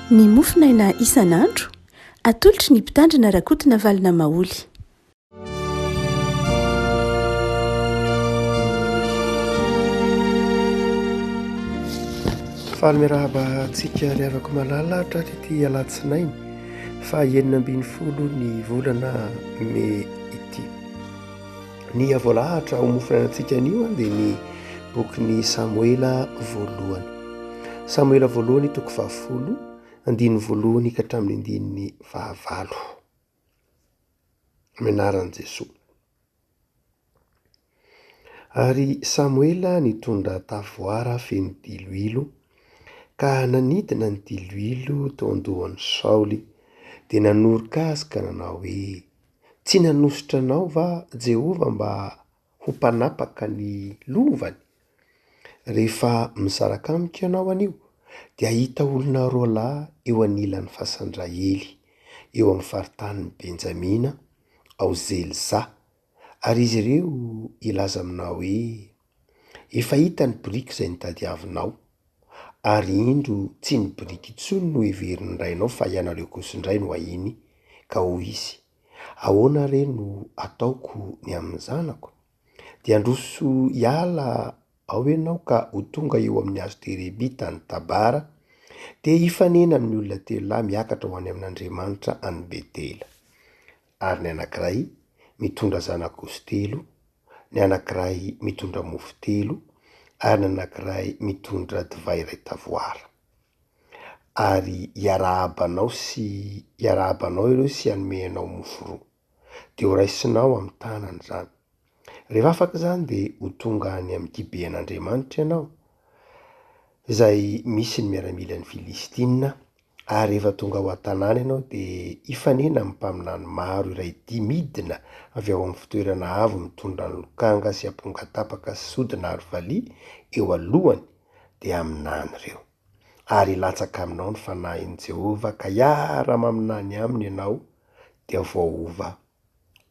Ny mofonaina isan'andro, atolotry ny Mpitandrina Rakotonavalona Maholy. Faly miarahaba antsika ry havako malala hatraty ity alatsinainy faha 16 ny volana mey ity. Ny voalahatra ho mofonainantsika anio dia ny bokin'i Samoela voalohany. Samoela voalohany toko fahafolo, andininy voalohany ka hatramin'ny andininy fahavalo. Amin'ny anaran'i Jesoa. Ary Samoela nitondra tavoara feno diloilo, ka nanidina ny diloilo teo an-dohan'i Saoly, dia nanoroka azy ka nanao hoe, Tsy nanosotra anao va Jehovah mba ho mpanapaka ny lovany? Rehefa misaraka amiko ianao anio, dia hahita olona roa lahy eo anilan'ny fasan-dRahely, eo amin'ny faritanin'i Benjamina, ao Zelza, ary izy ireo hilaza aminao hoe, Efa hita ny biriky izay notadiavinao, ary indro tsy ny biriky intsony no heverin'ny rainao fa ianareo kosa indray no ahiny, ka hoy izy, Ahoana re no ataoko ny amin'ny zanako? Dia handroso hiala ao ianao ka ho tonga eo amin'ny hazo terebita any Tabara, dia hifanena amin'ny olona telo lahy miakatra ho any amin'Andriamanitra any Betela. Ary ny anankiray mitondra zanak'osy telo, ny anankiray mitondra mofo telo, ary ny anankiray mitondra divay iray tavoara. Ary hiarahaba anao sy hiarahaba anao ireo sy hanome anao mofo roa. Dia horaisinao amin'ny tanany izany. Rehefa afaka izany dia ho tonga any amin'ny Gibean'Andriamanitra ianao, izay misy ny miaramilan'ny Filistina, Ary rehefa tonga ao an-tanàna ianao dia hifanena amin'ny mpaminany maro iray dia midina avy ao amin'ny fitoerana avo mitondra ny lokanga sy ampongatapaka sy sodina ary valiha eo alohany dia haminany ireo. Ary hilatsaka aminao ny fanahin'i Jehovah ka hiara-maminany aminy ianao dia voaova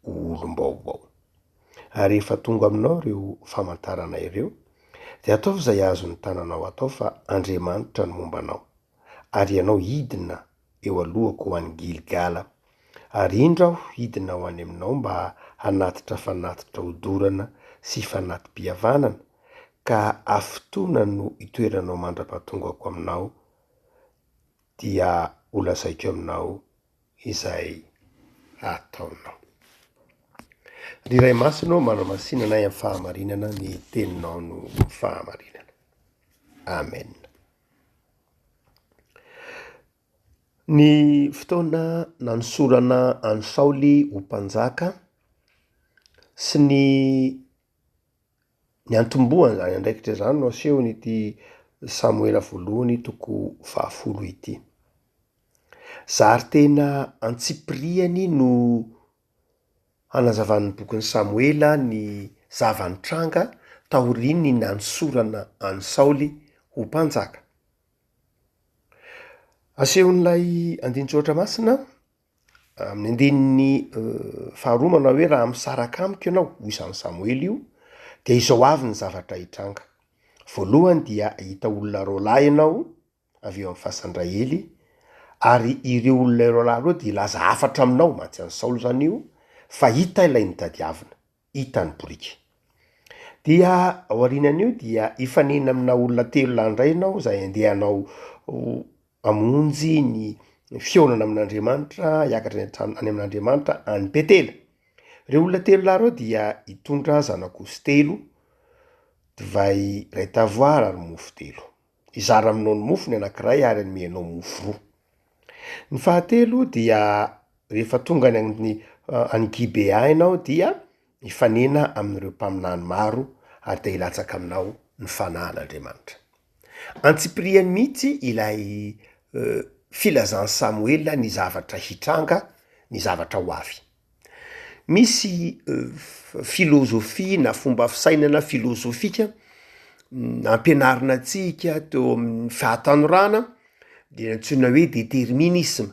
ho olom-baovao. Ary rehefa tonga aminao ireo famantarana ireo dia ataovy izay azon'ny tananao atao fa Andriamanitra no momba anao. ary ianao hidina eo alohako ho any Gilgala, ary indro aho hidina ho any aminao mba hanatitra fanatitra hodorana sy fanati-pihavanana, ka hafitoana no hitoeranao mandra-pahatongako aminao, dia holazaiko aminao izay hataonao. Ry Ray Masina ô, manamasina anay amin'ny fahamarinana, ny teninao no fahamarinana. Amen. Ny fotoana nanosorana an'i Saoly ho mpanjaka sy ny niantombohan'izany andraikitra izany no asehon'ity Samoela voalohany toko fahafolo ity. Zary tena antsipiriany no Hanazavan'ny bokin'i Samoela ny zava-nitranga taorian'ny nanosorana an'i Saoly ho mpanjaka. Asehon'ilay andinin-tsoratra masina amin'ny andininy faharoa manao hoe raha misaraka amiko ianao, hoy izany Samoela io, dia izao avy ny zavatra hitranga. Voalohany dia hahita olona roa lahy ianao, avy eo amin'ny fasan-dRahely, ary ireo olona ireo lahy ireo dia hilaza hafatra aminao, mantsy an'i Saoly izany io, fa hita ilay notadiavina, hita ny boriky. Dia aorianan'io dia hifanena amina olona telo lahy indray ianao izay handeha hanao hamonjy ny fihaonana amin'Andriamanitra, hiakatra any an-trano any amin'Andriamanitra any Betela. Ireo olona telo lahy ireo dia hitondra zanak'osy telo, divay iray tavoara ary mofo telo. Hizara aminao ny mofo ny anankiray ary hanome anao mofo roa. Ny fahatelo dia rehefa tonga any amin'ny any Gibea ianao dia hifanena amin'ireo mpaminany maro ary dia hilatsaka aminao ny fanahin'Andriamanitra. Antsipiriany mihitsy ilay filazan'i Samoela ny zavatra hitranga, ny zavatra ho avy. Misy filôzôfia na fomba fisainana filôzôfika nampianarina antsika teo amin'ny fahatanorana de antsoina hoe determinisma,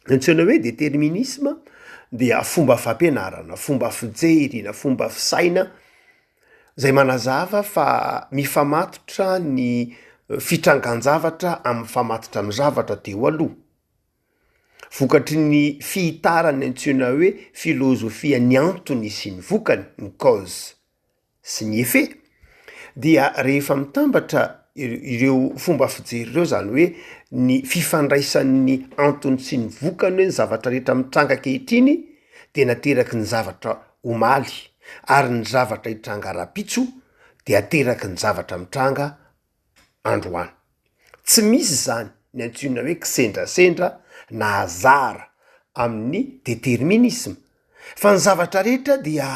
ny antsoina hoe determinisma dia fomba fampianarana, fomba fijery na fomba fisaina zay manazava fa mifamatotra ny. fitrangan-javatra amin'ny mifamatotra amin'ny zavatra teo aloha. Vokatry ny fihitaran'ny antsoina hoe filôzôfian'ny antony sy ny vokany, ny cause sy ny effet, dia rehefa mitambatra ireo fomba fijery ireo, izany hoe ny fifandraisan'ny antony sy ny vokany hoe ny zavatra rehetra mitranga ankehitriny dia nateraky ny zavatra omaly ary ny zavatra hitranga rahampitso dia ateraky ny zavatra mitranga androany. Tsy misy izany ny antsoina hoe kisendrasendra na hasard amin'ny determinisme fa ny zavatra rehetra dia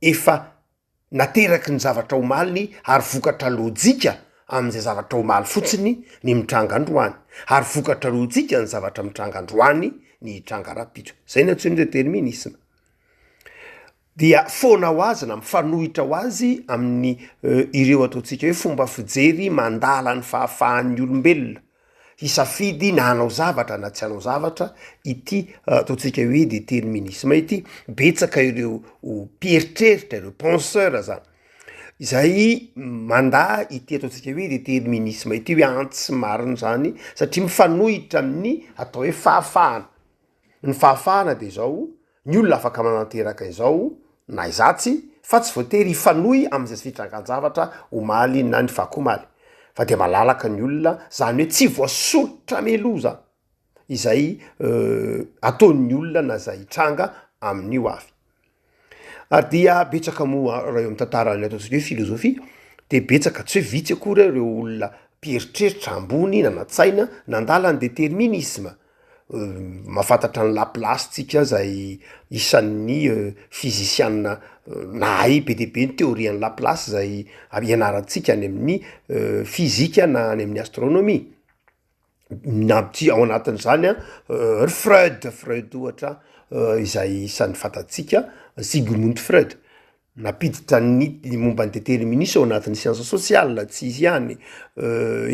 efa nateraky ny zavatra omaly ary vokatra lojika amin'izay zavatra omaly fotsiny ny mitranga androany ary vokatra lojika ny zavatra mitranga androany ny hitranga rahampitso. Zay ny antsoina hoe determinisme. Dia foana ho azy na mifanohitra ho azy amin'ny ireo ataontsika hoe fomba fijery mandala ny fahafahan'ny olombelona hisafidy na hanao zavatra na tsy hanao zavatra ity ataontsika hoe determinisme ity. Betsaka ireo mpieritreritra, ireo penseur zany izay mandà ity ataontsika hoe determinisme ity hoe an tsy marina zany satria mifanohitra amin'ny atao hoe fahafahana. Ny fahafahana de zao, ny olona afaka mananteraka izao na izatsy fa tsy voatery hifanohy amin'izay fitrangan-javatra omaly na ny fakomaly fa dia malalaka ny olona, zany hoe tsy voasoritra mialoha zany izay ataon'ny olona na izay hitranga amin'ny ho avy. Ary dia betsaka moa raha eo amin'ny tantaran'ny ataontsika hoe filozofia de betsaka, tsy hoe vitsy akory ireo olona mpieritreritra ambony nanan-tsaina nandala ny determinisme. Mahafantatra an'i Laplace tsika zay isan'ny fizisiana nahay be dia be ny teorian'i Laplace zay ianarantsika any amin'ny fizika na any amin'ny astronomie. Nampy ao anatin'izany an ry Freud, Freud ohatra izay isan'ny fantatsika, Sigmund Freud, nampiditra ny ny momba ny determinisme ao anatin'ny siansa sosiala, tsy izy ihany,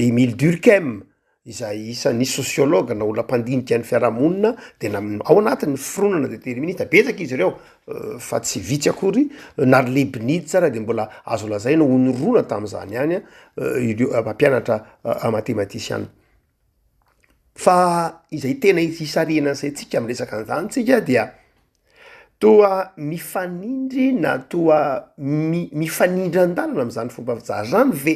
Emile Durkheim izay isan'ny sociologue na olona mpandinika ny fiarahamonina de nam- ao anatin'ny fironana deterministe, betsaka izy ireo fa tsy vitsy akory, na ry Leibniz ara de mbola azo lazaina ho nirona tamin'izany ihany an ireo mpampianatra matematisiana. Fa izay tena hisarihana ny saintsika amy resaka an'izany tsika dia toa mifanindry na toa mi- mifanindran-dalana am'zany fomba fijery zany ve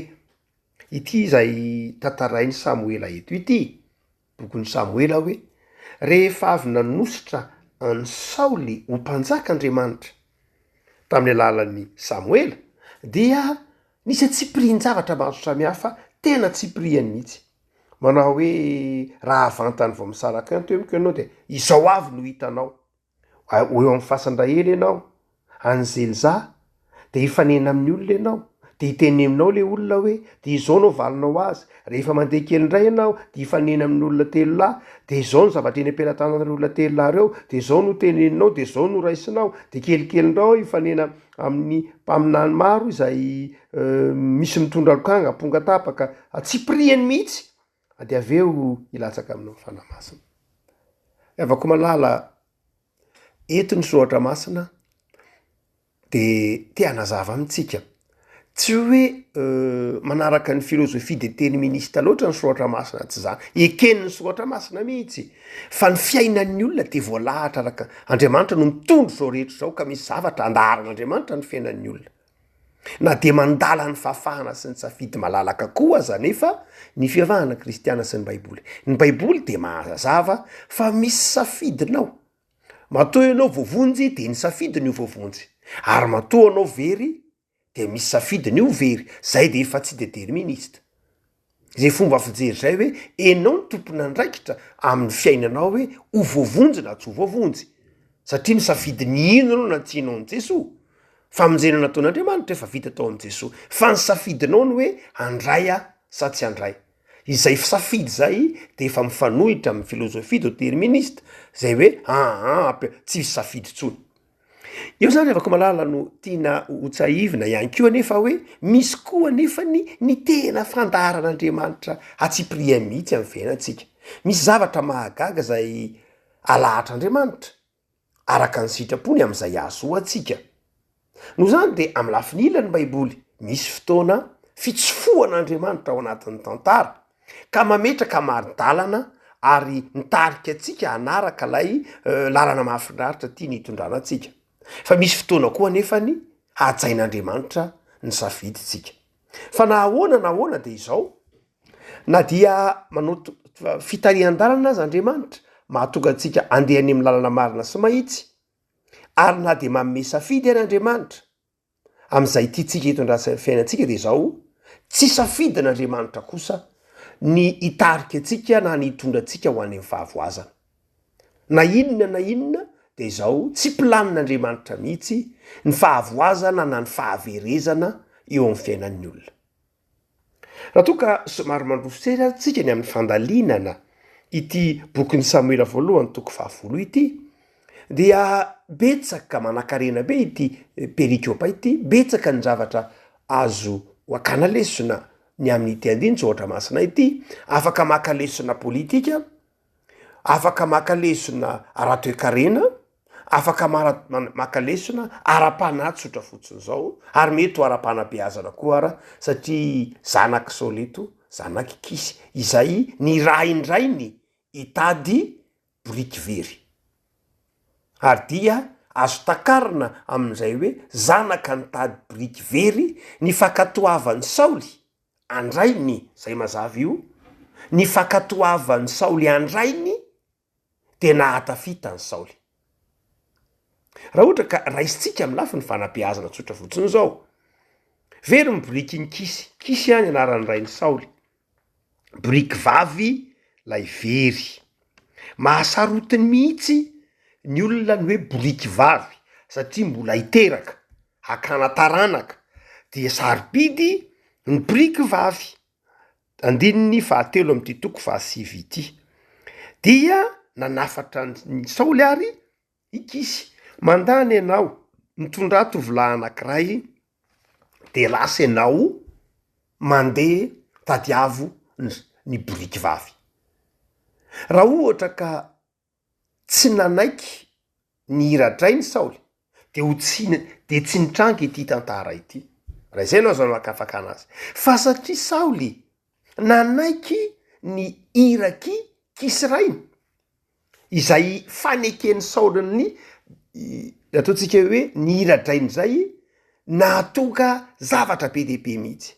ity izay tantarain'i Samoela eto ity? Bokin'i Samoela hoe, Rehefa avy nanosotra an'i Saoly ho mpanjaka Andriamanitra tamin'ny alalan'i Samoela, dia nisy antsipirihin-javatra maro samihafa tena tsipiriany mihitsy. Manao hoe, Raha vantany vao misaraka eo amiko ianao dia izao avy no hitanao. Ho eo amin'ny fasan-dRahely ianao, any Zelza, dia hifanena amin'ny olona ianao, dia hiteny aminao ilay olona hoe, dia izao no valinao azy. Rehefa mandeha kely indray ianao, dia hifanena amin'ny olona telo lahy, dia izao no zavatra eny am-pelatanan'ireo olona telo lahy ireo, dia izao no teneninao, dia izao no raisinao. Dia kelikely indray ao hifanena amin'ny mpaminany maro izay misy mitondra lokanga, amponga tapaka, antsipiriany mihitsy, dia avy eo hilatsaka aminao ny Fanahy Masina. Ry havako malala, eto ny soratra masina de te hanazava amintsika, tsy hoe manaraka ny filôzôfia deterministe loatra ny soratra masina, tsy zany, eken'ny soratra masina mihitsy fa ny fiainan'ny olona de voalahatra araka, Andriamanitra no mitondra izao rehetra izao ka misy zavatra andaharan'Andriamanitra ny fiainan'ny olona. Na dia mandala ny fahafahana sy ny safidy malalaka koa aza anefa ny fivavahana kristiana sy ny Baiboly. Ny Baiboly dia mahazava fa misy safidinao. Matoa ianao voavonjy dia ny safidy ny ho voavonjy. Ary matoa anao very dia misy safidy ny ho very. Zay dia efa tsy deterministe. Zay fomba fijery zay hoe enao no tompon'andraikitra amin'ny fiainanao hoe ho voavonjy na tsy ho voavonjy. Satria misafidy ny hino anao na tsy hino an'i Jesoa. Famonjena nataon'Andriamanitra efa vita tao amin'i Jesoa. Fa ny safidinao ny hoe handray aho sa tsy handray. Izay safidy izay dia efa mifanohitra amin'ny filozofia deterministe, zay hoe aa tsy misy safidy intsony. Eo zany ry havako malala no tiana ho tsahivina ihany koa anefa hoe misy koa anefa ny ny tena fandaharan'Andriamanitra antsipiriany mihitsy amin'ny fiainantsika. Misy zavatra mahagaga izay alahatr'Andriamanitra araka ny sitrapony amin'izay hahasoa antsika. Noho izany dia amin'ny lafiny ilany ny Baiboly, misy fotoana. fitsofohan'Andriamanitra ao anatin'ny tantara ka mametraka mari-dalana ary mitarika antsika hanaraka ilay lalana mahafinaritra tiany hitondrana antsika. Fa misy fotoana koa anefany hajain'Andriamanitra ny safidintsika. Fa na ahoana na ahoana dia izao, na dia manao fitarihan-dalana aza Andriamanitra mahatonga antsika handeha any amin'ny lalana marina sy mahitsy, ary na dia manome safidy ary Andriamanitra amin'izay tiantsika hitondrasa ny fiainantsika dia izao, tsy safidin'Andriamanitra kosa ny hitarika antsika na ny hitondra antsika ho any amin'ny fahavoazana. Na inona na inona dia izao, tsy planin'Andriamanitra mihitsy ny fahavoazana na ny fahaverezana eo amin'ny fiainan'ny olona. Raha toa ka somary mandroso kely ary tsika ny amin'ny fandalinana ity bokin'i Samoela voalohany toko fahafolo ity dia betsaka manankarena be ity perikopa ity, betsaka ny zavatra azo hakana lesona ny amin'ity andinin-tsoratra masina ity, afaka maka lesona politika, Afaka maka lesona ara-toekarena, afaka maka lesona ara-panahy tsotra fotsiny izao, ary mety ho ara-panabeazana koa ara, satria zanak'i Saoly eto, zanak'i Kisy, izay nirahin-drainy hitady boriky very. Ary dia azo takarina amin'izay hoe zanaka nitady boriky very ny fankatoavan'i Saoly an-drainy, zay mazava io, ny fankatoavan'i Saoly an-drainy dia nahatafita an'i Saoly. Raha ohatra ka raisintsika amin'ny lafiny fanabeazana tsotra fotsiny izao, very ny borikin'i Kisy, Kisy ihany anaran'ny rain'i Saoly, boriky vavy lay very. Mahasarotiny mihitsy ny olona ny hoe boriky vavy satria mbola hiteraka, hakana taranaka dia sarobidy ny boriky vavy, andininy fahatelo amin'ity toko fahasivy ity. Dia nanafatra an'i Saoly ary i Kisy, mandany ianao, mitondrà tovolahy anankiray dia lasa ianao mandeha tadiavo ny boriky vavy. Raha ohatra ka tsy nanaiky ny hira-drainy Saoly dia ho tsy dia tsy nitranga ity tantara ity. Raha izay no azo amakafakana azy. Fa satria Saoly nanaiky ny irak'i Kisy rainy, izay faneken'i Saoly ny ataontsika hoe ny hira-drainy izay nahatonga zavatra be dia be mihitsy.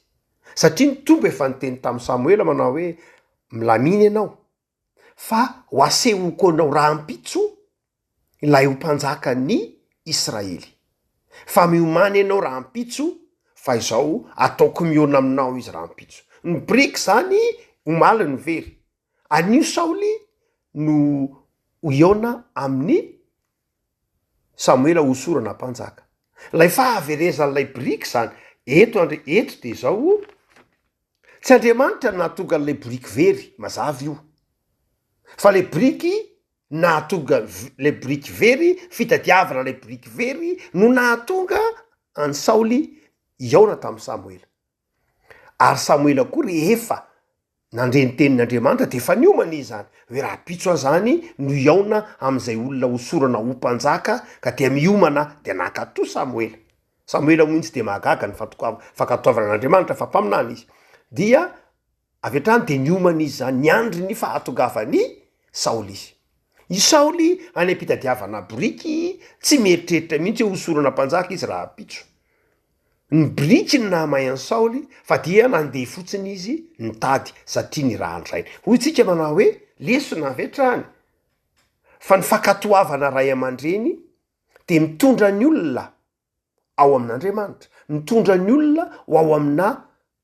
Satria ny Tompo efa niteny tamin'i Samoela manao hoe milamina ianao fa ho asehoko anao rahampitso ilay ho mpanjakan'ny Israely. Fa miomàna ianao rahampitso fa izao ataoko mihaona aminao izy rahampitso. Ny biriky izany omaly no very. Anio Saoly no ho hihaona amin'i Samoela hosorana mpanjaka. Ilay fahaverezan'ilay biriky izany eto andre eto dia izao, tsy Andriamanitra no nahatonga an'ilay biriky very, mazava io, fa ilay biriky nahatonga ilay biriky very, fitadiavana ilay biriky very no nahatonga an'i Saoly hihaona tamin'i Samoela. Ary Samoela koa rehefa nandre ny tenin'Andriamanitra dia efa niomana izy izany, hoe rahampitso aho izany no hihaona amin'izay olona hosorana ho mpanjaka ka dia miomana aho, dia nankatò Samoela. Samoela moa iny tsy dia mahagaga ny fankatoavana an'Andriamanitra fa mpaminany izy. Dia avy hatrany dia niomana izy izany, niandry ny fahatongavan'i Saoly izy. I Saoly any am-pitadiavana boriky, tsy mieritreritra mihitsy hoe hosorana mpanjaka izy rahampitso. Ny biriky no nahamay an'i Saoly fa dia nandeha fotsiny izy nitady satria nirahan-drainy. Hoy tsika manao hoe lesona avy hatrany fa ny fankatoavana ray aman-dreny dia mitondra ny olona ao amin'Andriamanitra, mitondra ny olona ho ao amina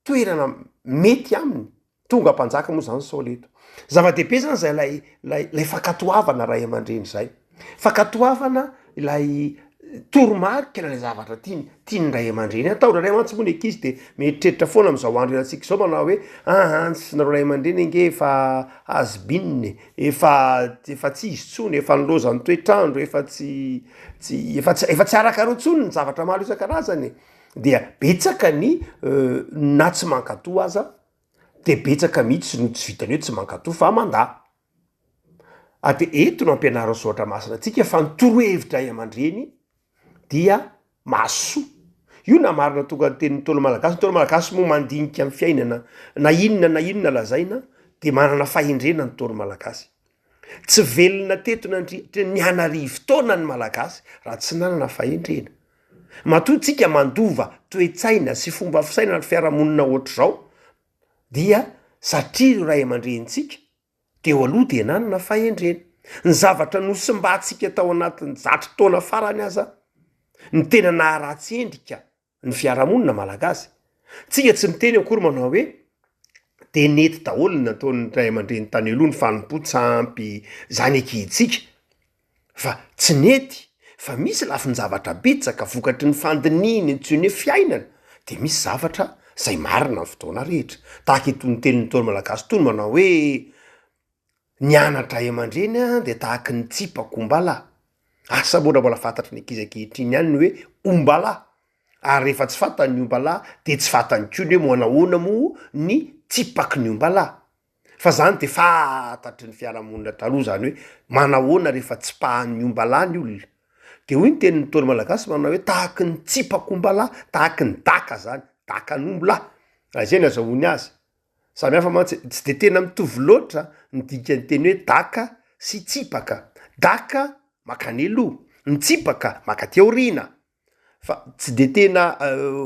toerana mety aminy. Tonga mpanjaka moa zany Saoly eto. Zava-dehibe zany zay lay lay lay fankatoavana ray aman-dreny zay. Fankatoavana ilay toromarika na ilay zavatra tiany tian'ny ray aman-dreny atao. Indraindray mantsy moa ny ankizy de mieritreritra foana am'zao andro iainantsika izao manao hoe aa tsy nareo ray aman-dreny ange efa has been e, efa efa tsy izy tsony, efa nilaozan'ny toetr'andro, efa tsy tsy efa tsy efa tsy arakareo tsony ny zavatra maro isan-karazany e. Dia betsaka ny na tsy mankatò aza de betsaka mihitsy no tsy vitan'ny hoe tsy mankatò fa mandà. Ary de eto no ampianarin'ny soratra masina antsika fa ny torohevitra ray aman-dreny dia mahasoa. Io na marina tonga ny tenin'ny Ntaolo Malagasy, ny Ntaolo Malagasy moa mandinika ny fiainana na inona na inona lazaina dia manana fahendrena ny Ntaolo Malagasy. Tsy velona teto nandritra ny an'arivo taona ny Malagasy raha tsy nanana fahendrena. Matoa tsika mandova toe-tsaina sy fomba fisainana ary fiarahamonina ohatr'izao dia satria ireo ray aman-drenintsika teo aloha dia nanana fahendrena. Ny zavatra nosimbantsika tao anatin'ny zato taona farany aza ny tena naharatsy endrika ny fiarahamonina malagasy. Tsika tsy miteny akory manao hoe de nety daholo ny nataon'ny ray aman-dreny tany aloha ny fanompoan-tsampy, zany ekentsika fa tsy nety fa misy lafin-javatra betsaka vokatry ny fandinihina intsony hoe fiainana de misy zavatra zay marina ny fotoana rehetra, tahaka itony tenin'ny Ntaolo malagasy itony manao hoe Ny ana-dray aman-dreny dia tahaky ny tsipako ombalahy. Asa moa raha mbola fantatry ny ankizy ankehitriny ihany ny hoe ombalahy. Ary rehefa tsy fantany ny ombalahy dia tsy fantany koa ny hoe manahoana moa ny tsipaky ny ombalahy. Fa zany dia fantatry ny fiarahamonina taloha zany hoe manahoana rehefa tsipahan'ny ombalahy ny olona. Dia hoy ny tenin'ny Ntaolo malagasy manao hoe tahaky ny tsipako ombalahy, tahaky ny daka zany, dakan'ombilahy. Raha izay no azahoany azy. Samy hafa mantsy, tsy de tena mitovy loatra ny dikan'ny teny hoe daka sy tsipaka. Daka makany aloha, ny tsipaka makaty aoriana. Fa tsy de tena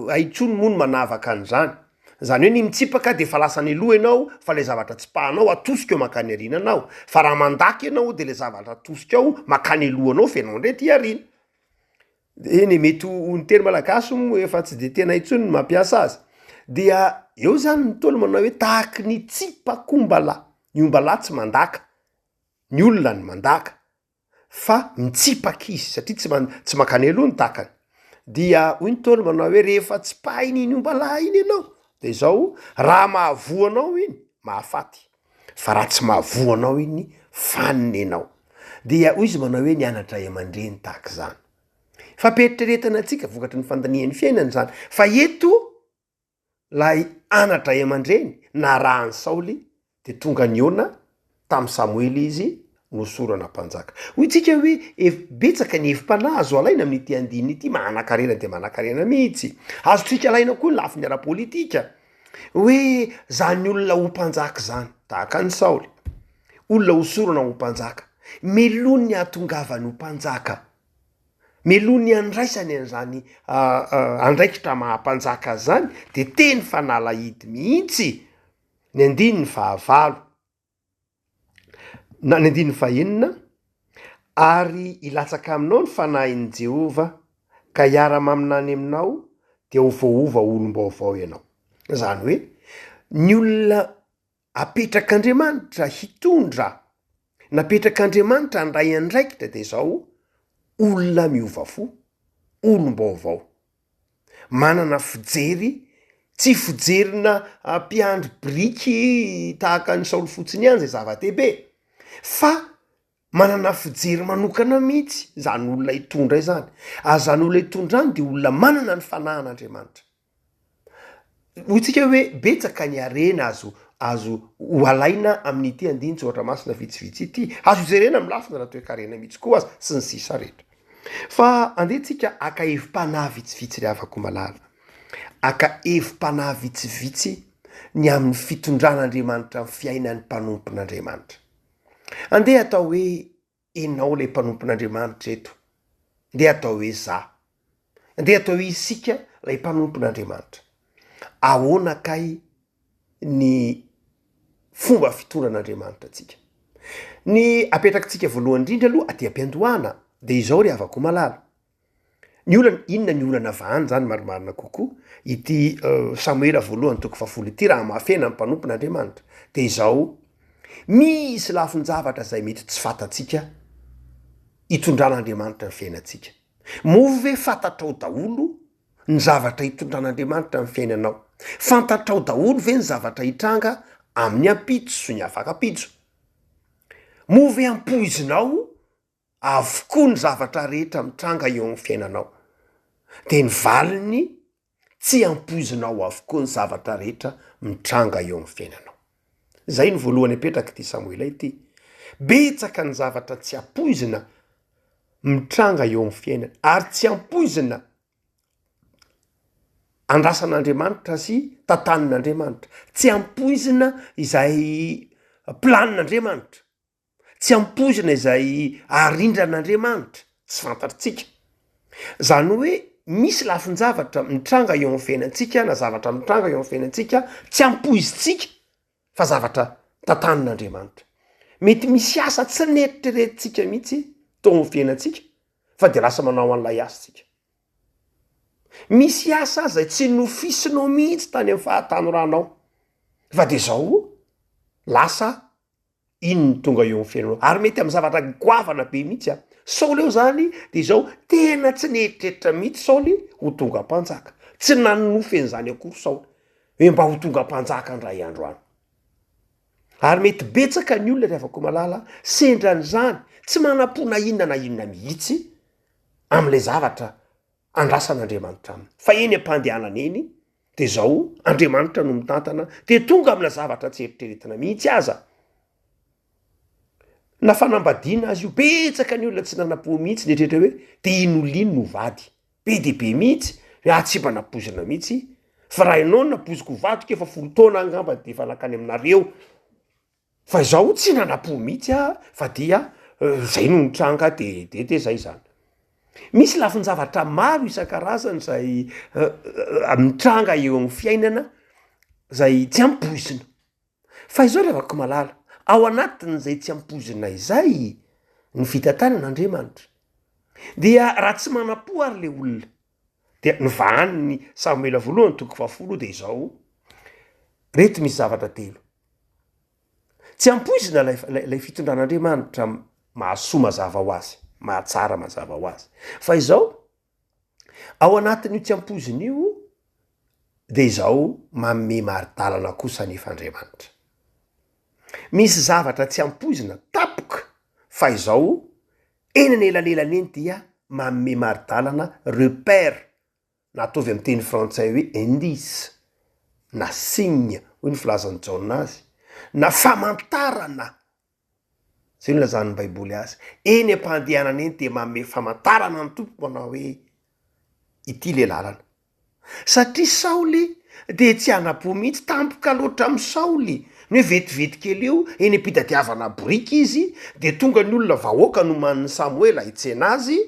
hay intsony moa ny manavaka an'izany. Izany hoe ny mitsipaka de efa lasa any aloha ianao fa ilay zavatra tsipahanao atosika eo mankany aoriananao. Fa raha mandaka ianao de ilay zavatra atosikao mankany alohanao fa ianao indray aty aoriana. Eny e, mety ho ny teny malagasy moa efa tsy de tena intsony ny mampiasa azy. Dia eo zany ny Ntaolo manao hoe tahaky ny tsipak'ombalahy, ny ombalahy tsy mandaka, ny olona no mandaka fa mitsipaka izy satria tsy man- tsy mankany aloha ny dakany. Dia hoy ny Ntaolo manao hoe rehefa tsipahiny iny ombalahy iny ianao de izao, raha mahavoa anao iny, mahafaty. Fa raha tsy mahavoa anao iny, fanina ianao. Dia hoy izy manao hoe nianatra ray aman-dreny tahaka izany. Fampiheritreretana antsika vokatry ny fandinihan'ny fiainana izany. Fa eto ilay ana-dray aman-dreny narahan'i Saoly dia tonga nihaona tamin'i Samoela izy nohosorana mpanjaka. Hoy tsika hoe ef- betsaka ny hevi-panahy azo alaina amin'ity andininy ity, manan-karena dia manan-karena mihitsy. Azontsika alaina koa ny lafiny ara-politika. Hoe zany olona ho mpanjaka izany, tahaka an'i Saoly, olona hosorana ho mpanjaka, meloa ny hahatongavany ho mpanjaka, meloa ny handraisany an'izany andraikitra maha mpanjaka azy izany, dia teny fanalahidy mihitsy ny andininy fahavalo. Na ny andininy fahenina, Ary hilatsaka aminao ny fanahin'i Jehovah, ka hiara-maminany aminao, dia ho voaova ho olom-baovao ianao. Izany hoe, ny olona apetrak'Andriamanitra hitondra, napetrak'Andriamanitra handray andraikitra dia izao, olona miova fo, olom-baovao. Manana fijery, tsy fijerina mpiandry biriky tahaka an'i Saoly fotsiny ihany izay zava-dehibe, fa manana fijery manokana mihitsy izany olona hitondra izany, ary izany olona hitondra izany dia olona manana ny fanahin'Andriamanitra. Hoy tsika hoe betsaka ny harena azo azo ho alaina amin'ity andinin-tsoratra masina vitsivitsy ity, azo jerena amin'ny lafiny ara-toekarena mihitsy koa aza, sy ny sisa rehetra. Fa andeha tsika haka hevi-panahy vitsivitsy ry havako malala, haka hevi-panahy vitsivitsy ny amin'ny fitondran'Andriamanitra ny fiainan'ny mpanompon'Andriamanitra. Andeha atao hoe enao ilay mpanompon'Andriamanitra eto, ndeha atao hoe za, ndeha atao hoe isika ilay mpanompon'Andriamanitra. Ahoana kay ny fomba fitondran'Andriamanitra antsika? Ny apetrakitsika voalohany indrindra aloha aty am-piandohana de izao ry havako malala, Ny olana, inona ny olana vahany zany marimarina kokoa, ity Samoela voalohany toko fahafolo ity raha mahafena ny mpanompon'Andriamanitra de izao, misy lafin-javatra izay mety tsy fantatsika hitondran'Andriamanitra ny fiainantsika. Moa ve fantatrao daholo ny zavatra hitondran'Andriamanitra ny fiainanao? Fantatrao daholo ve ny zavatra hitranga amin'ny ampitso sy ny afak'ampitso? Moa ve ampoizinao avokoa ny zavatra rehetra mitranga eo amin'ny fiainanao. Dia ny valiny, tsy ampoizinao avokoa ny zavatra rehetra mitranga eo amin'ny fiainanao. Izay no voalohany apetrak'ity Samoela ity. Betsaka ny zavatra tsy ampoizina mitranga eo amin'ny fiainana, ary tsy ampoizina. Andrasan'Andriamanitra sy tantanin'Andriamanitra. Tsy ampoizina izay planin'Andriamanitra. Tsy ampoizina izay arindran'Andriamanitra. Tsy fantatritsika. Zany hoe misy lafin-javatra mitranga eo amin'ny fiainantsika na zavatra mitranga eo amin'ny fiainantsika tsy ampoizintsika fa zavatra tantanin'Andriamanitra. Mety misy asa tsy neritreretintsika mihitsy teo amin'ny fiainantsika fa de lasa manao an'ilay asa tsika. Misy asa zay tsy nofisinao mihitsy tany amin'ny fahatanoranao fa de zao lasa iny no tonga eo amin'ny fiainanao ary mety amin'ny zavatra goavana be mihitsy a. Saoly eo zany de izao tena tsy nieritreritra mihitsy Saoly ho tonga mpanjaka, tsy nanonofy an'izany akory Saoly hoe mba ho tonga mpanjaka indray andro any. Ary mety betsaka ny olona ry havako malala sendra an'izany, tsy manam-po na inona na inona mihitsy amin'ilay zavatra andrasan'Andriamanitra aminy. Fa eny am-pandehanana eny de zao Andriamanitra no mitantana de tonga amina zavatra tsy eritreretina mihitsy aza. Na fanambadiana azy io, betsaka ny olona tsy nanam-po mihitsy nieritreritra hoe de iny olona iny no vady. Be dia be mihitsy hoe ah tsy mba nampoizina mihitsy fa raha ianao no nampoiziko ho vadiko efa folo taona angamba de efa nankany aminareo. Fa izao tsy nanam-po mihitsy aho fa dia zay no nitranga de de de zay zany. Misy lafin-javatra maro isan-karazany zay mitranga eo amin'ny fiainana zay tsy ampoizina. Fa izao ry havako malala, ao anatin'izay tsy ampoizina izay ny fitantanan'Andriamanitra. Dia raha tsy manam-po ary le olona, dia novahan'ny Samoela voalohany toko fahafolo de izao, reto misy zavatra telo. Tsy ampoizina ilay ilay fitondran'Andriamanitra mahasoa mazava ho azy, mahatsara mazava ho azy. Fa izao, ao anatin'io tsy ampoizina io de izao manome mari-dalana kosa anefa Andriamanitra. Misy zavatra tsy ampoizina tampoka fa izao eny anelanelany eny dia manome mari-dalana repère na ataovy amin'ny teny frantsay hoe indice na signe hoy ny filazan'i Jaona azy, na famantarana, zay no ilazan'ny baiboly azy, eny am-pandehanana eny dia manome famantarana ny Tompo manao hoe ity le lalana. Satria Saoly dia tsy hanam-po mihitsy, tampoka loatra amin'i Saoly ny hoe vetivety kely eo, eny am-pitadiavana boriky izy, dia tonga ny olona vahoaka nomanin'i Samoela hitsena azy,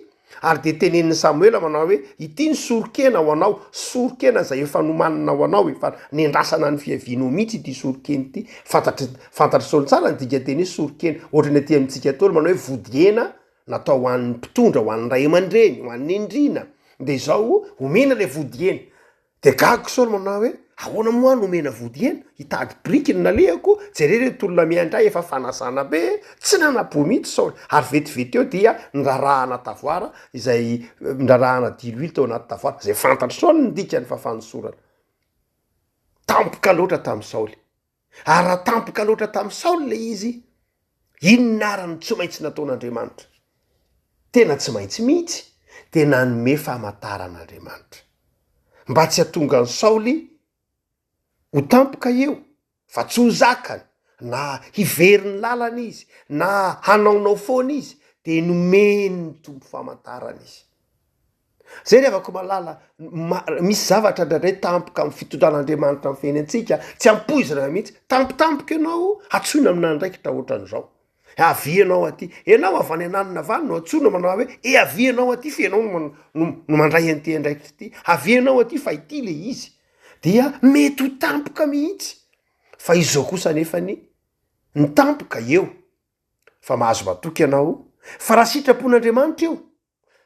Ary dia tenenin'i Samoela manao hoe, Ity ny soron-kena ho anao, soron-kena izay efa nomanina ho anao, efa nendrasana ny fiavianao mihitsy ity soron-kena ity. Fantatry, fantatr'i Saoly tsara ny dikan-teny hoe soron-kena. Ohatran'ny aty amintsika atoly manao hoe vodi-hena natao ho an'ny mpitondra, ho an'ny ray aman-dreny, ho an'ny andriana. Dia izao, omena ilay vodi-hena. De gaga Saoly manao hoe, ahoana moa aho no omena vody hena? Hitady biriky no nalehako, jereo ireto olona miandry ahy efa fanasana be e! Tsy nanam-po mihitsy Saoly, ary vetivety eo dia nirarahana tavoara izay nirarahana diloilo tao anaty tavoara, izay fantatr'i Saoly ny dikany fa fanosorana. Tampoka loatra tamin'i Saoly. Ary raha tampoka loatra tamin'i Saoly ilay izy, inona ary no tsy maintsy nataon'Andriamanitra? Tena tsy maintsy mihitsy, dia nanome famantarana Andriamanitra. Mba tsy hahatonga an'i Saoly ho tampoka eo, fa tsy ho zakany, na hivery ny lalana izy, na hanaonao foana izy, dia nomen'ny Tompo famantarana izy. Zay ry havako malala, misy zavatra indraindray tampoka amin'ny fitondran'Andriamanitra amin'ny fiainantsika, tsy ampoizina mihitsy, tampotampoka ianao antsoina amina andraikitra ohatran'izao, avia ianao aty, ianao avy any ananona avy any no antsoina manao hoe e avia ianao aty fa ianao no no no mandray an'ity andraikitra ity, avia ianao aty fa ity le izy, dia mety ho tampoka mihitsy, fa izao kosa anefany ny tampoka eo, fa mahazo matoky ianao fa raha sitrapon'Andriamanitra io,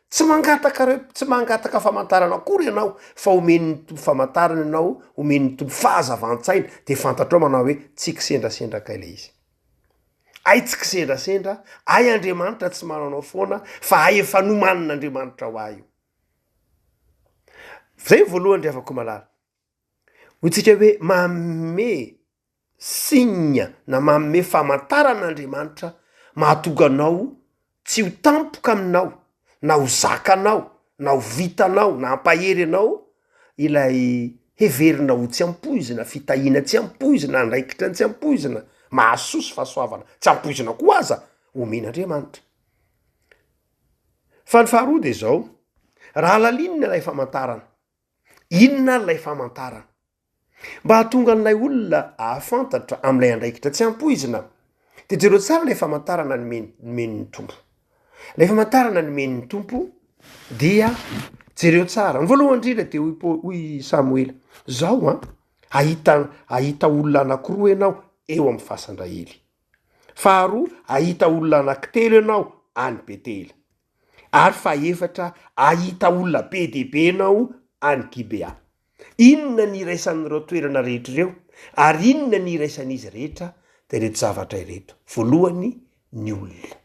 Tsy mangataka re, tsy mangataka famantarana akory ianao fa omen'ny Tompo famantarana ianao, omen'ny Tompo fahazavan-tsaina dia fantatrao manao hoe tsy kisendrasendra kay ilay izy. Hay tsy kisendrasendra, hay Andriamanitra tsy mananao foana fa hay efa nomanin'Andriamanitra ho ahy io. Zay ny voalohany ry havako malala. Hoy tsika hoe manome signe na manome famantarana Andriamanitra mahatonga anao tsy ho tampoka aminao na ho zakanao na ho vitanao na hampahery anao ilay heverina ho tsy ampoizina, fitahiana tsy ampoizina, andraikitra tsy ampoizina, mahasoa sy fahasoavana tsy ampoizina koa aza omen'Andriamanitra. Fa ny faharoa de zao, raha lalinina ilay famantarana. Inona ary ilay famantarana? Mba hahatonga an'ilay olona hahafantatra amin'ilay andraikitra tsy ampoizina, dia jereo tsara ilay famantarana nomeny nomen'ny Tompo. Ilay famantarana nomen'ny Tompo dia jereo tsara. Ny voalohany indrindra dia hoy Paoly, hoy Samoela, zao an, hahita hahita olona anankiroa ianao eo amin'ny fasan-dRahely. Faharoa, hahita olona anankitelo ianao any Betela. Ary fahefatra, hahita olona be dia be ianao any Gibea. Inona ny iraisan'ireo toerana rehetra ireo? Ary inona ny iraisan'izy rehetra? Dia ireto zavatra ireto. Voalohany, ny olona.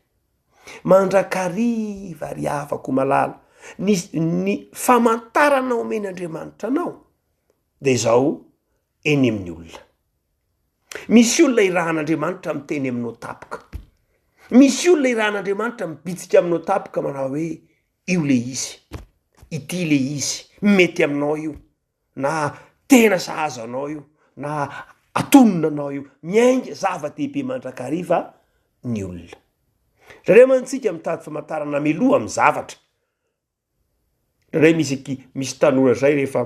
Mandrakariva, ry havako malala, ny, ny famantarana omen'Andriamanitra anao dia izao, eny amin'ny olona. Misy olona irahan'Andriamanitra miteny aminao tapoka. Misy olona irahan'Andriamanitra mibitsika aminao tapoka manao hoe io le izy, ity le izy, mety aminao io, na tena sahaza anao io, na atonona anao io. Miainga zava-dehibe mandrakariva ny olona. Indraindray mantsy isika mitady famantarana mialoha amin'ny zavatra. Indraindray misy anki- misy tanora zay rehefa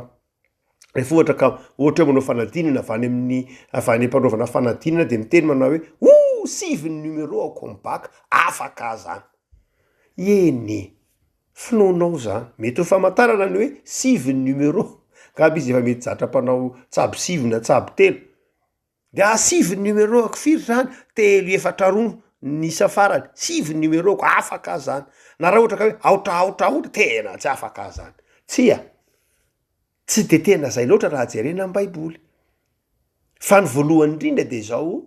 rehefa ohatra ka ohatra hoe manao fanadinana avy any amin'ny avy any am-panaovana fanadinana de miteny manao hoe oh! sivy ny numéro ako am bac, afaka aho zany. Eny e, finoanao zany, mety ho famantarana ny hoe sivy ny numéro, angamba izy efa mety zatra mpanao tsabo sivy na tsabo telo. De ah sivy ny numéro-ako, firy zany? Telo efatra roa ny isa farany, sivy ny numéro-ko, afaka aho zany, na raha ohatra ka hoe aotra aotra aotra, tena tsy afaka aho zany, tsia, tsy de tena zay loatra raha jerena am baiboly, fa ny voalohany indrindra de zao,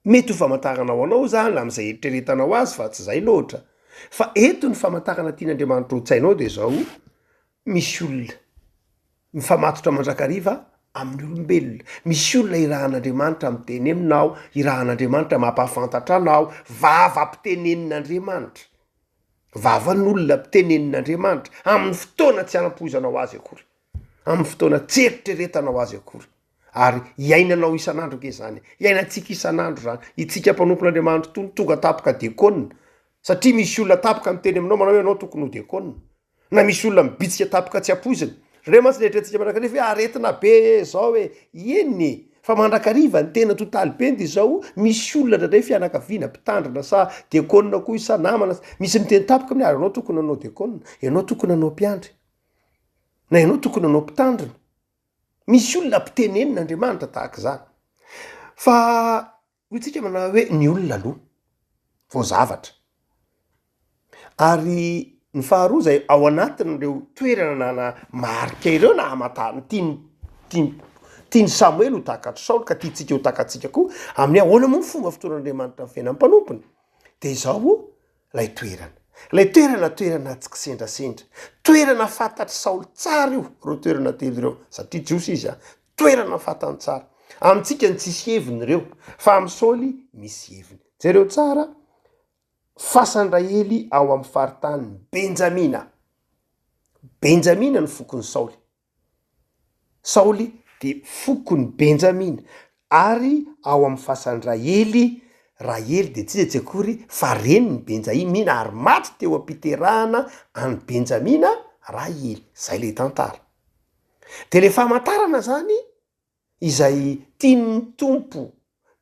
mety ho famantarana ho anao zany am'zay eritreretanao azy fa tsy zay loatra, fa eto ny famantarana tian'Andriamanitra ho tsainao de zao, misy olona mifamatotra mandrakariva amin'ny olombelona. Misy olona irahan'Andriamanitra miteny aminao, irahan'Andriamanitra mampahafantatra anao, vava ampitenenin'Andriamanitra, vavan'olona ampitenenin'Andriamanitra amin'ny fotoana tsy anampoizanao azy akory, amin'ny fotoana tsy eritreretanao azy akory. Ary iainanao isan'andro ange izany e, iainantsika isan'andro izany, itsika mpanompon'Andriamanitra itony tonga tampoka dekona, satria misy olona tampoka miteny aminao manao hoe ianao tokony ho dekona. Na misy olona mibitsika tampoka tsy ampoizina. Reo mantsy le eritreretintsika mandrakariva hoe aretina be e, zao e. Eny e, fa mandrakariva ny tena totaly be de zao, misy olona indraindray fianakaviana, mpitandrina sa diakona koa izy sa namana, misy miteny tampoka aminy ary ianao tokony hanao diakona, ianao tokony hanao mpiandry, na ianao tokony hanao mpitandrina. Misy olona ampitenenin'Andriamanitra tahaka izany. Fa hoy tsika manao hoe ny olona aloha vao zavatra. Ary ny faharoa izay ao anatin'ireo toerana nanamarika ireo na hamantarana, tian'i tian'i tian'i Samoela ho takatr'i Saoly ka tiantsika ho takatsika koa amin'ny hoe ahoana moa ny fomba fitoran'Andriamanitra ny fiainan'ny mpanompony. Dia izao ilay toerana. Ilay toerana toerana tsy kisendrasendra. Toerana fantatr'i Saoly tsara io, ireo toerana telo ireo, satria Jiosy izy an. Toerana fantany tsara. Amintsika ny tsisy heviny ireo, fa amin'i Saoly misy heviny. Jereo tsara, fasan-dRahely ao amin'ny faritanin'i Benjamina. Benjamina ny fokon'i Saoly. Saoly dia fokon'i Benjamina, ary ao amin'ny fasan-dRahely, Rahely dia tsy iza tsy akory fa renin'i Benjaimina, ary maty teo am-piterahana an'i Benjamina Rahely. Izay ilay tantara. Dia ilay famantarana izany izay tian'ny Tompo,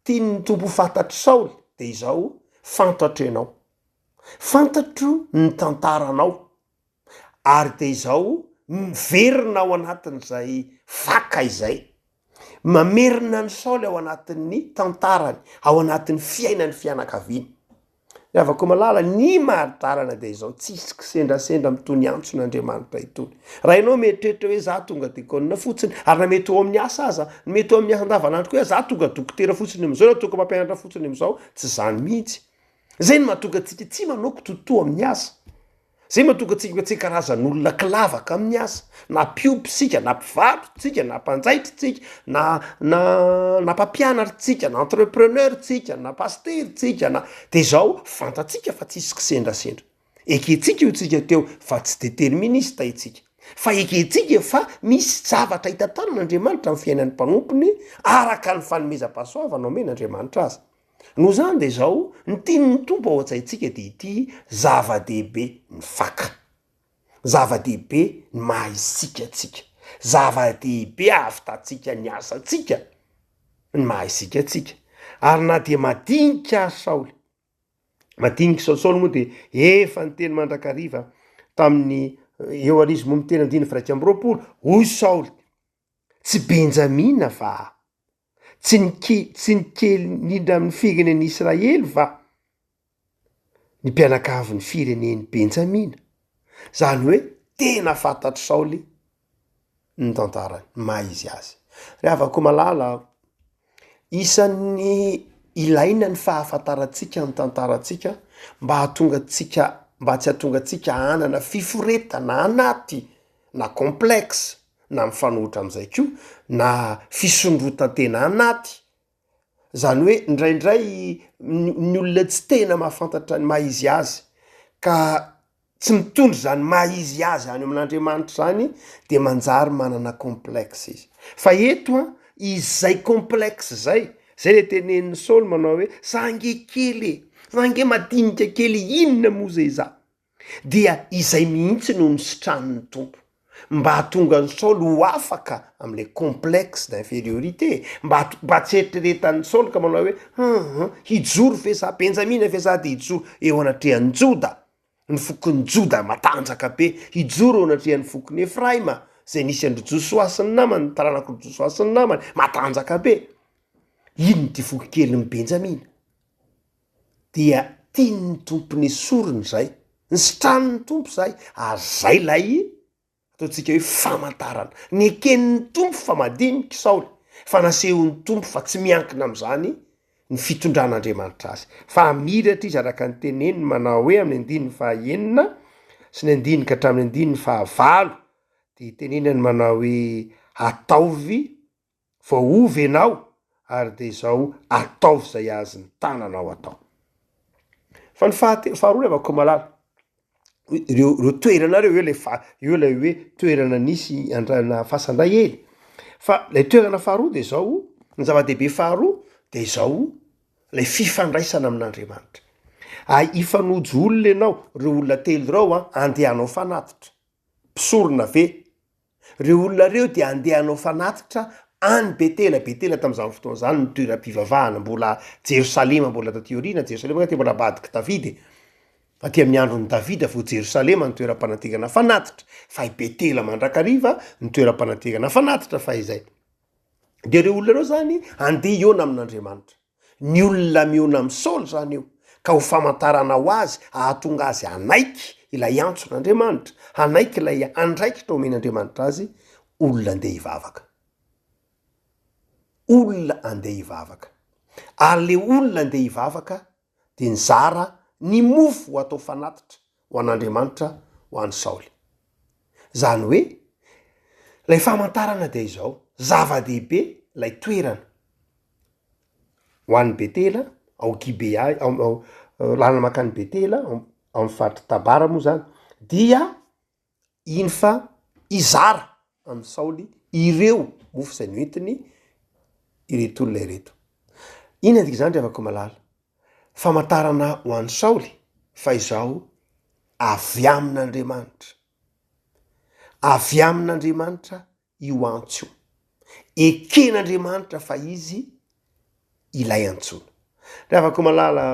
tian'ny Tompo ho fantatr'i Saoly dia izao, fantatro ianao, fantatro ny tantaranao, ary dia izao miverina ao anatin'izay faka izay, mamerina an'i Saoly ao anatin'ny tantarany, ao anatin'ny fiainan'ny fianakaviany. Ry havako malala, ny mari-dalana dia izao, tsisy kisendrasendra amin'itony antson'Andriamanitra itony. Raha ianao mieritreritra hoe za tonga dekona fotsiny, ary na mety ho amin'ny asa aza, ny mety ho amin'ny asa andavanandro koa hoe za tonga dokotera fotsiny amin'izao na tonga mpampianatra fotsiny amin'izao, tsy izany mihitsy. Izay no mahatonga antsika tsy manao kitoatoa amin'ny asa. Zay mahatonga antsika hoe tsy karazan'olona kilavaka amin'ny asa, na mpiompy isika, na mpivarotra tsika, na mpanjaitra tsika, na na na mpampianatra tsika, na entrepreneur tsika, na pasitera tsika, na de zao fantatsika fa tsisy kisendrasendra. Ekentsika io tsika teo fa tsy deterministe itsika, fa ekentsika fa misy zavatra hitantanan'Andriamanitra amin'ny fiainan'ny mpanompony araka ny fanomezam-pahasoavana omen'Andriamanitra azy. Noho izany dia izao, ny tian'ny Tompo ao an-tsaintsika dia ity, zava-dehibe ny faka. Zava-dehibe ny maha isika antsika. Zava-dehibe ahavitantsika ny asantsika ny maha isika antsika. Ary na dia madinika ary Saoly, madinika Saoly, Saoly moa dia efa niteny mandrakariva tamin'ny, eo ary izy moa miteny andininy faha 21, hoy Saoly, tsy Benjamina va aho? Tsy ny ke- tsy ny kely indrindra amin'ny firenen'i Israely va ny mpianakavin'ny firenen'i Benjamina? Izany hoe tena fantatr'i Saoly ny tantarany, ny maha izy azy. Ry havako malala, isan'ny ilaina ny fahafantarantsika ny tantarantsika mba hahatonga antsika, mba tsy hahatonga antsika hanana fiforetana anaty na complexe na mifanohitra amin'izay koa na fisondrotan-tena anaty, zany hoe indraindray ny olona tsy tena mahafantatra ny maha izy azy ka tsy mitondra izany maha izy azy any amin'Andriamanitra izany de manjary manana complexe izy, fa eto an izay complexe zay, zay le tenenin'i Saoly manao hoe za nge kely e, za nge madinika kely inona moa zay za? Dia izay mihitsy no nositranin'ny Tompo, mba hahatonga an'i Saoly ho afaka amin'ilay complexe d'infériorité, mba mba tsy eritreretan'i Saoly ka manao hoe, hum, hijoro ve za, Benjamina ve za dia hijoro eo anatrehan'i Joda, ny fokon'i Joda matanjaka be, hijoro eo anatrehan'ny fokon'i Efraima, izay nisy an-dry Josoa sy ny namany, ny taranak'i Josoa sy ny namany, matanjaka be. Inona ity foko kelin'i Benjamina? dia tian'ny Tompo nesorina izay, nisitranin'ny Tompo izay, ary izay ilay ataontsika hoe famantarana. Neken'ny Tompo fa madinika i Saoly, fa nasehon'ny Tompo fa tsy miankina amin'izany ny fitondran'Andriamanitra azy, fa hamiratra izy araka ny teneniny manao hoe amin'ny andininy fahaenina sy ny andininy ka hatramin'ny andininy fahavalo, dia tenenany manao hoe ataovy Voaova ianao ary dia izao ataovy izay azon'ny tananao atao. Fa ny fahate- faharoa ry havako malala, ireo ireo toerana ireo, eo ilay fa- eo ilay hoe toerana nisy andrana fasan-dRahely. Fa ilay toerana faharoa dia izao, ny zava-dehibe faharoa dia izao, ilay fifandraisana amin'Andriamanitra. Ary hifanojo olona ianao, ireo olona telo ireo an, andeha hanao fanatitra. Mpisorona ve? Ireo olona ireo dia handeha hanao fanatitra any Betela. Betela tamin'izany fotoana izany no toeram-pivavahana, mbola Jerosalema mbola taty aoriana, Jerosalema angaha mbola ambadik'i Davida e! Aty amin'ny andron'i Davida vao Jerosalema no toeram-panaterana fanatitra, fa i Betela mandrakariva no toeram-panaterana fanatitra fahizay. Dia ireo olona ireo izany handeha hihaona amin'Andriamanitra. Ny olona mihaona amin'i Saoly izany io, ka ho famantarana ho azy, hahatonga azy hanaiky ilay antson'Andriamanitra, hanaiky ilay andraikitra omen'Andriamanitra azy, olona andeha hivavaka. Olona andeha hivavaka. Ary le olona andeha hivavaka dia nizara ny mofo ho atao fanatitra ho an'Andriamanitra ho an'i Saoly. Izany hoe, ilay famantarana dia izao, zava-dehibe ilay toerana ho an'i Betela, ao Gibea, ao ao lalana mankany Betela, ao amin'ny faritr'i Tabara moa zany, dia iny fa hizara amin'i Saoly ireo mofo izay noentiny ireto olona ireto. Inona ny dikan'izany ry havako malala? Famantarana ho an'i Saoly fa izao avy amin'Andriamanitra, avy amin'Andriamanitra io antso io. Eken'Andriamanitra fa izy ilay antsoina. Ry havako malala,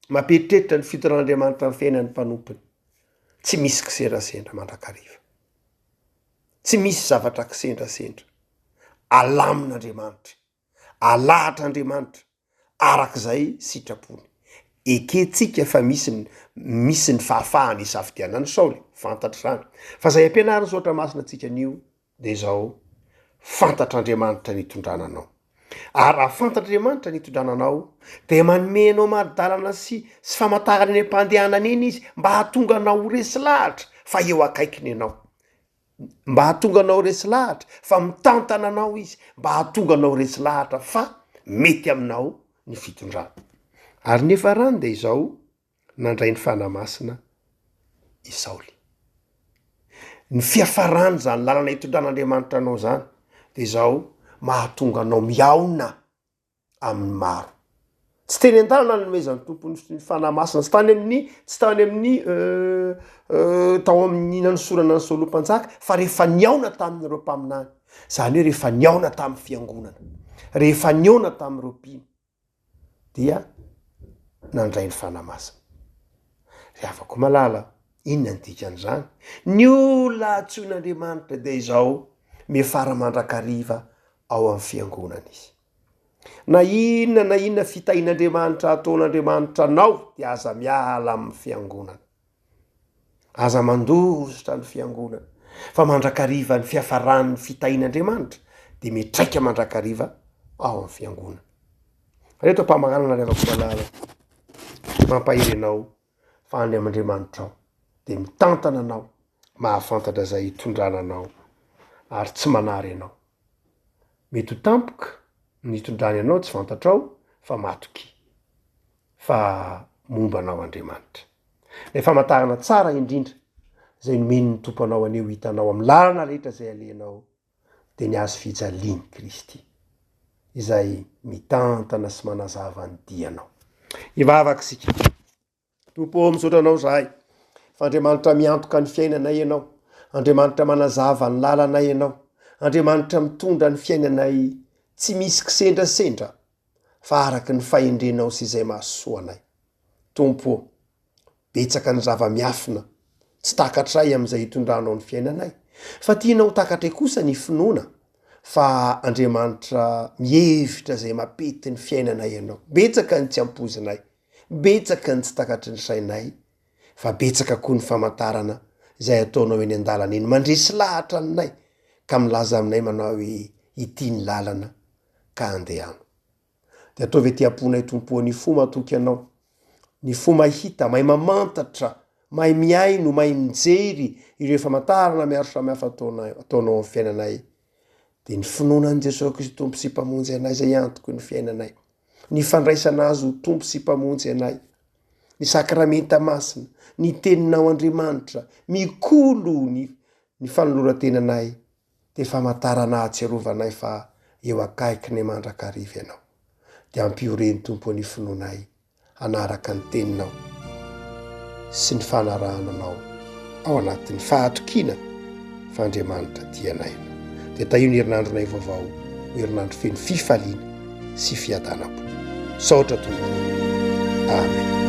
mampieritreritra ny fitondran'Andriamanitra ny fiainan'ny mpanompony. Tsy misy kisendrasendra mandrakariva. Tsy misy zavatra kisendrasendra. Alamin'Andriamanitra, alahatr'Andriamanitra araka izay sitrapony. Ekentsika fa misy ny misy ny fahafahana hisafidianan'i Saoly, fantatra izany. Fa izay ampianarin'ny Soratra Masina antsika anio dia izao, fantatr'Andriamanitra ny hitondrana anao. Ary raha fantatr'Andriamanitra ny hitondrana anao, dia manome anao mari-dalana sy sy famantarana eny am-pandehanana eny Izy mba hahatonga anao ho resy lahatra fa eo akaikiny ianao. Mba hahatonga anao resy lahatra fa mitantana anao izy, mba hahatonga anao resy lahatra fa mety aminao ny fitondrana. Ary ny farany dia izao, nandray ny Fanahy Masina i Saoly. Ny fiafaran'izany lalana itondran'Andriamanitra anao izany dia izao, mahatonga anao mihaona amin'ny maro. Tsy teny an-dalana nanomezan'ny Tompo ny Fanahy Masina, tsy tany amin'ny, tsy tany amin'ny tao amin'ny nanosorana an'i Saoly ho mpanjaka, fa rehefa nihaona tamin'ireo mpaminany. Izany hoe rehefa nihaona tamin'ny fiangonana, rehefa nihaona tamin'ireo mpino, dia nandray ny Fanahy Masina. Ry havako malala, inona ny dikan'izany? Ny olona antsoin'Andriamanitra dia izao, miafara mandrakariva ao amin'ny fiangonana izy. Na inona na inona fitahian'Andriamanitra ataon'Andriamanitra anao dia aza miala amin'ny fiangonana. Aza mandositra ny fiangonana fa mandrakariva ny fiafaran'ny fitahian'Andriamanitra dia mitraika mandrakariva ao amin'ny fiangonana. Reto am-pamaranana ry havako malala, mampahery anao fa any amin'Andriamanitrao dia mitantana anao, mahafantatra izay hitondrana anao ary tsy manary anao. Mety ho tampoka ny hitondrany anao tsy fantatrao fa matokia fa momba anao Andriamanitra. Ilay famantarana tsara indrindra izay nomen'ny Tompo anao anio hitanao amin'ny lalana rehetra izay alehanao dia ny hazo fijalian'i Kristy izay mitantana sy manazava ny dianao. Hivavaka isika. Tompo ô, misaotra Anao izahay fa Andriamanitra miantoka ny fiainanay Ianao, Andriamanitra manazava ny lalanay Ianao, Andriamanitra mitondra ny fiainanay tsy misy kisendrasendra fa araka ny fahendrenao sy izay mahasoa anay. Tompo ô, betsaka ny zava-miafina tsy takatray amin'izay itondranao ny fiainanay, fa tianao ho takatray kosa ny finoana fa Andriamanitra mihevitra izay mampety ny fiainanay Ianao. Betsaka ny tsy ampoizinay, Betsaka ny tsy takatry ny sainay fa betsaka koa ny famantarana izay ataonao eny an-dalana eny mandresy lahatra anay ka milaza aminay manao hoe ity ny lalana ka andehano. Dia ataovy aty am-ponay Tompo ô ny fo matoky Anao, ny fo mahita, mahay mamantatra, mahay mihaino, mahay mijery ireo famantarana maro samihafa ataonao ataonao amin'ny fiainanay. Dia ny finoana an'i Jesoa Kristy Tompo sy Mpamonjy anay izay antoky ny fiainanay. ny fandraisana Azy ho Tompo sy Mpamonjy anay, ny Sakramenta Masina, ny Teninao Andriamanitra, mikolo ny ny fanoloran-tenanay dia famantarana ahatsiarovanay fa eo akaikinay mandrakariva Ianao. Dia ampio re ny Tompo ny finoanay hanaraka ny Teninao sy ny fanarahana Anao ao anatin'ny fahatokiana fa Andriamanitra tia anay Ianao. Dia tahio ny herinandronay vaovao ho herinandro feno fifaliana sy fiadanam-po. Misaotra Tompo. Amen.